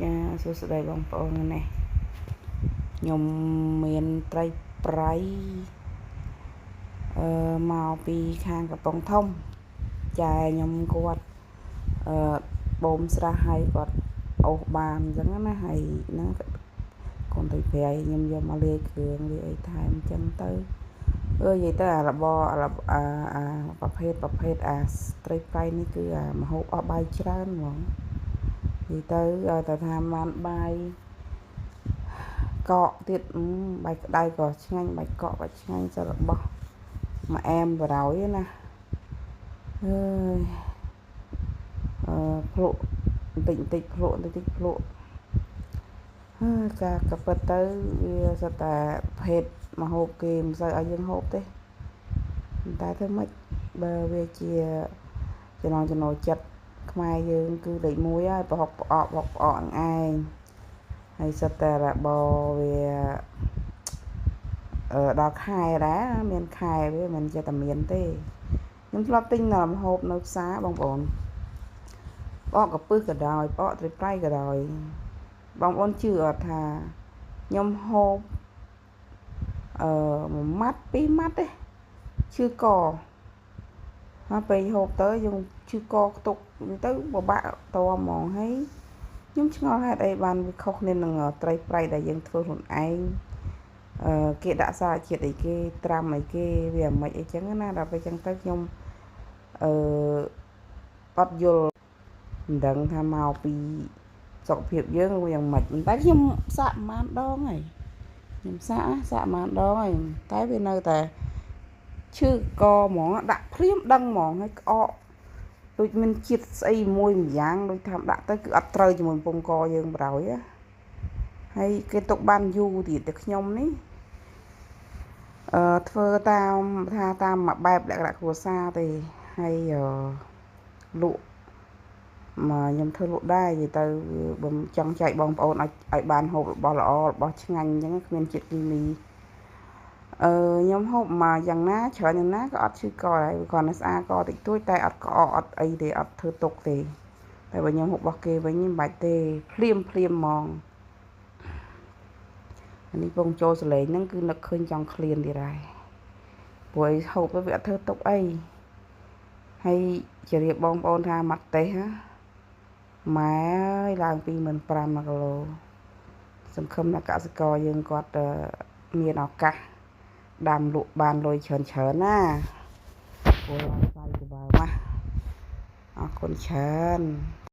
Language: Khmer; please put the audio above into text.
ចាសួស្តីបងប្អូននេះខ្ញុំមានត្រីប្រៃមកពីខាងកំពង់ធំចែខ្ញុំគាត់អឺបូមស្រះឲ្យគាត់អូសបានអញ្ចឹងណាហើយហ្នឹងកូនត្រីប្រៃខ្ញុំយកមកលាយគ្រឿងលាយអីថែមអញ្ចឹងទៅនិយាយទៅអារបរអាអាប្រភេទប្រភេទអាត្រីប្រៃនេះគឺអាមហូបអស់បាយច្រើនហ្មងនិយាយទៅឲ្យតែថាបានបាយកកទៀតបាយក្តៅក៏ឆ្ងាញ់បាយកកក៏ឆ្ងាញ់សិរបស់មួយអែមបរោយណាអើយភ្លក់បន្តិចបន្តិចភ្លក់បន្តិចតិចភ្លក់ហើយការកពិតទៅវាសិតតែភេទមហូបគេមិនសូវឲ្យយើងហូបទេតែធ្វើម៉េចបើវាជាចំណងចំណូលចិត្តខ្មែរយើងគឺលេខ1ហើយប្រហុកផ្អកប្រហុកផ្អកហ្នឹងឯងហើយសិតតែរបរវាដល់ខែដែរមានខែវាមិនចេះតែមានទេខ្ញុំធ្លាប់ទិញនៅម្ហូបនៅផ្សារបងប្អូនផ្អកកពឹសក៏ដោយផ្អកត្រីប្រៃក៏ដោយបងប្អូនជឿអត់ថាខ្ញុំហូបមួយម៉ាត់ពីរម៉ាត់ទេឈឺកហើយពេលហូបទៅយើងឈឺកខ្ទុកទៅពិបាកតហ្មងហើយខ្ញុំឆ្ងល់ហេតុអីបានវាខុសគ្នានឹងត្រីប្រៃដែលយើងធ្វើខ្លួនឯងគេដាក់សារជាតិអីគេត្រាំអីគេវាមិនអីចឹងណាដល់ពេលចឹងទៅខ្ញុំអឺអត់យល់មិនដឹងថាមកពីសុខភាពយើងវាយ៉ាងម៉េចតែខ្ញុំសាកប្រហែលដងហើយខ្ញុំសាកប្រហែលដងហើយតែវានៅតែឈឺកហ្មងដាក់ភ្លាមដឹងហ្មងហើយក្អកដូចមានជាតិស្អីមួយម្យ៉ាងដូចថាដាក់ទៅគឺអត់ត្រូវជាមួយពងកយើងប្រោយណាហើយគេទុកបានយូរទៀតតែខ្ញុំនេះធ្វើតាមថាតាមមួយបែបលក្ខណៈគ្រួសារទេហើយលក់មកខ្ញុំធ្វើលក់ដែរនិយាយទៅបើចង់ចែកបងប្អូនឲ្យបានហូបរបស់ល្អរបស់ឆ្ងាញ់អញ្ចឹងគ្មានជាតិគីមីខ្ញុំហូបមកយ៉ាងណាច្រើនយ៉ាងណាក៏អត់ឈឺកដែរគ្រាន់តែស្អាកតិចតួចតែអត់ក្អកអត់អីទេអត់ធ្វើទុកទេតែបើខ្ញុំហូបរបស់គេវិញមិនបាច់ទេភ្លាមភ្លាមហ្មងអានេះពងចូលសលេងហ្នឹងគឺនឹកឃើញចង់ឃ្លានទៀតហើយព្រោះឯហូបទៅវាអត់ធ្វើទុកអីហើយជម្រាបបងប្អូនថាម៉ាត់ទេសម៉ែអើយឡើង 25,000 1គីឡូសង្ឃឹមថាកសិករយើងគាត់មានឱកាសដាំលក់បានលុយច្រើនច្រើនណាព្រោះឡើងថ្លៃសម្បើមណាអរគុណច្រើន។